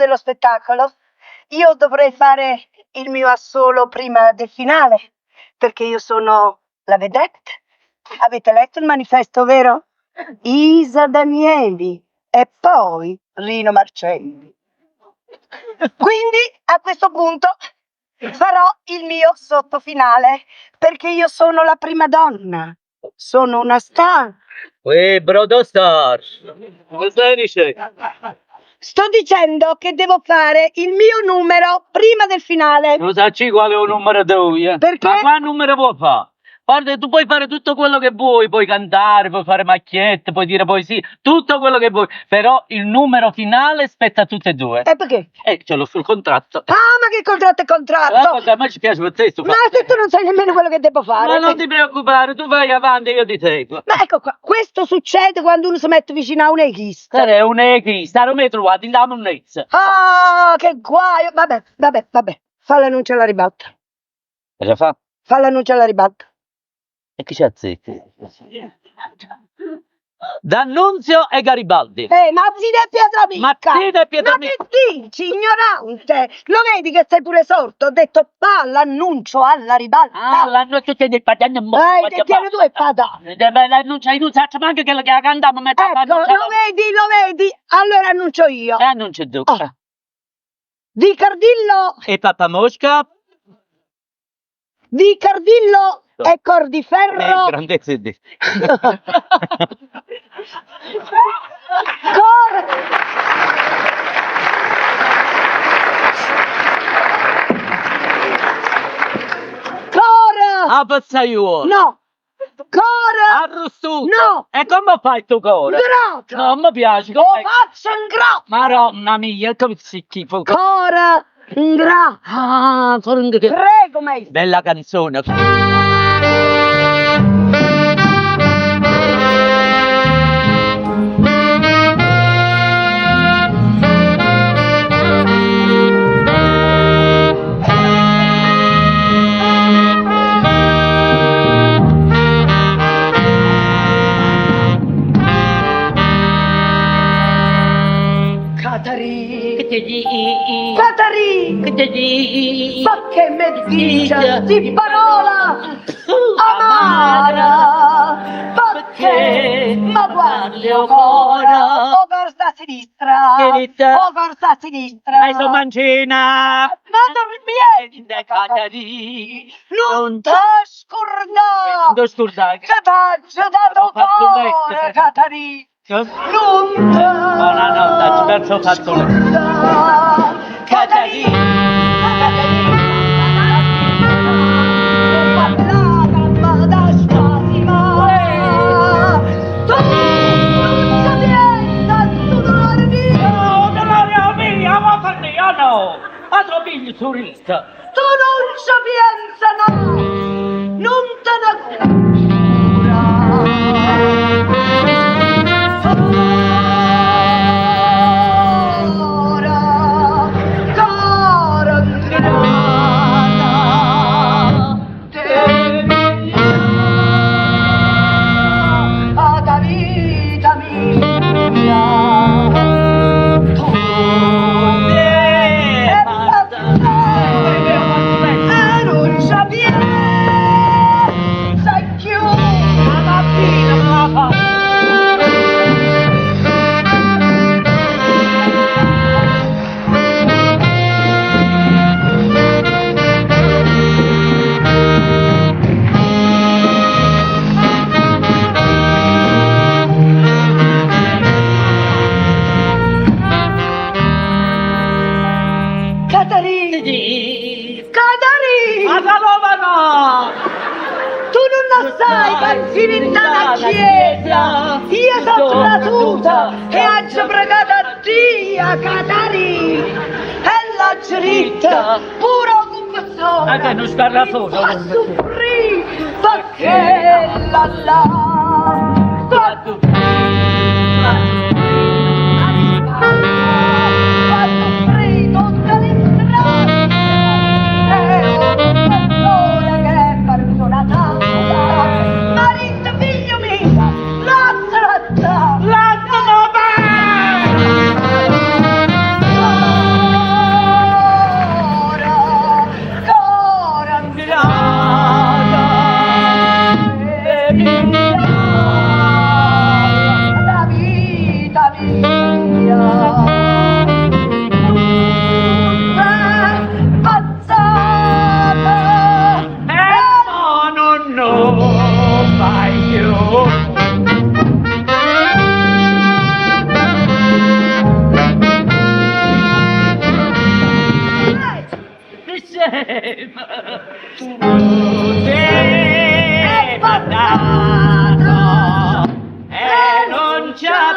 dello spettacolo, io dovrei fare il mio assolo prima del finale, perché io sono la vedette. Avete letto il manifesto, vero? Isa Danieli e poi Rino Marcelli. Quindi a questo punto farò il mio sottofinale, perché io sono la prima donna, sono una star. Uè, brodo star! Che stai dicendo? Sto dicendo che devo fare il mio numero prima del finale. Non sai qual è il numero tuo? Perché? Ma quale numero vuoi fare? Guarda, tu puoi fare tutto quello che vuoi, puoi cantare, puoi fare macchiette, puoi dire poesie, tutto quello che vuoi, però il numero finale spetta a tutte e due. E perché? Ce l'ho sul contratto. Ah, ma che contratto è contratto? Vabbè, a me ci piace per te sto Ma se tu non sai nemmeno quello che devo fare. Ma non ti preoccupare, tu vai avanti e io ti seguo. Ma ecco qua, questo succede quando uno si mette vicino a un echista. È un echista, non mi trovate, andiamo un ex. Ah, che guaio! Vabbè, vabbè, vabbè. Fa l'annuncio alla ribalta. Cosa fa? Fa l'annuncio alla ribalta. E chi c'è azzecca? D'Annunzio e Garibaldi. Mazzini e Pietromica. Mazzini e Pietromica. Ma che dici, ignorante? Lo vedi che sei pure sordo? Ho detto fa l'annuncio alla ribalta. Ah, l'annuncio c'è del padano. Te tieni tu e padano. L'annuncio io non so manco quello che cantiamo, ma Ecco, lo vedi, lo vedi? Allora annuncio io. E annuncio tu. Oh. Di Cardillo. E Pappa Mosca. Di Cardillo e Cordiferro. Grandezza di. Cor. Cor. Ah, pezzaiuolo. No. Cor. Arrostuto. No. E come fai tu cuore? Ingrato. Non mi piace. Lo faccio ingrato. Madonna mia, come si schifo. Cor. Ingrato. Ah, cor ingrato. Prego, maestro. Bella canzone. Catarì, Catarì, ma che me dice di parola amara, perché ma guardi ancora, o corsa a sinistra, o corsa a sinistra, Ma sono mancina, ma dormiente, Catarì, non ti scordare, non ti scordare, che t'ho dato cuore, Catarì. Non ti Buonanotte, ci perso il fazzoletto. Catarì, Catarì, non da spasimare. Tu non c'è niente, tu dolore mio. No, dolore mio, ma per io no. Ma tuo figlio turista. Tu non ci pensa, no. Non te ne cura. Cara, cara ingrata, te mia, da vita mia, tu e non c'è pienza più. Catarì, Catarì, Ma salova no! tu non lo sai che infinità la chiesa, io sono trasuta e ho pregato a Dio, Catarì, e l'ho dritta, pure confessore. Anche non sparla solo. Mi fa soffrire perché la la fa fa soffrire tutta l'intrata è un persona che è persona santa marito figlio mio la tratta La Tempo è passato e non c'è.